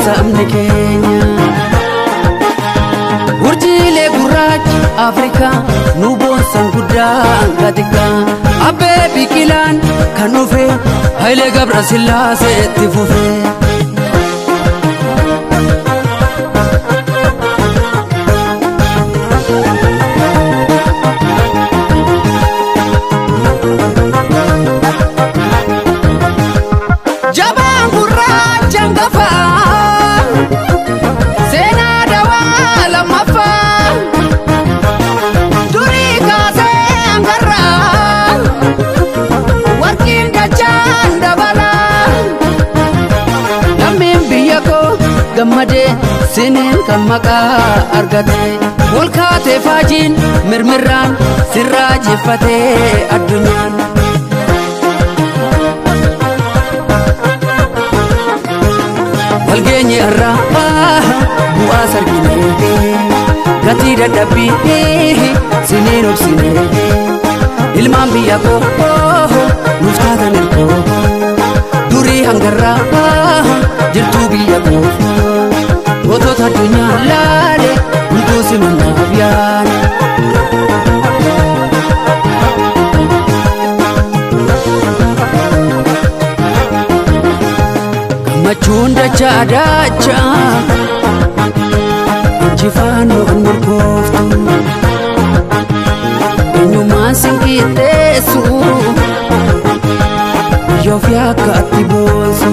Sabni keenya urjiilee gurraacha Afrikaa nu boonsan guddaan gatikkaa Abbee Biqilaan kan dhufe Hayilee Gabrasillaaseetti fufe. Jabaan gurraacha hangafaa seenaa dawaa lammaffaa durii kaasee hangarraa warqiin dachaan dabalaa lammiin biyya koo gammadee siniin kan maqaa argate ol kaatee faajiin mirmirraan sirraa jeffatee addunyaan. Walgeenyi irraa bu'aa sarginee gatii dadhabbii siniin obsinee ilmaan biyya koo nuuf taatan ergoo durii hangarraa jirtuu biyya koo gootota addunyaa laale hunduu simannaaf yaale. Gammachuun dachaa dachaa injifannoon milkooftu eenyummaan sin qixxeessu biyya ofii akka atti boonsu.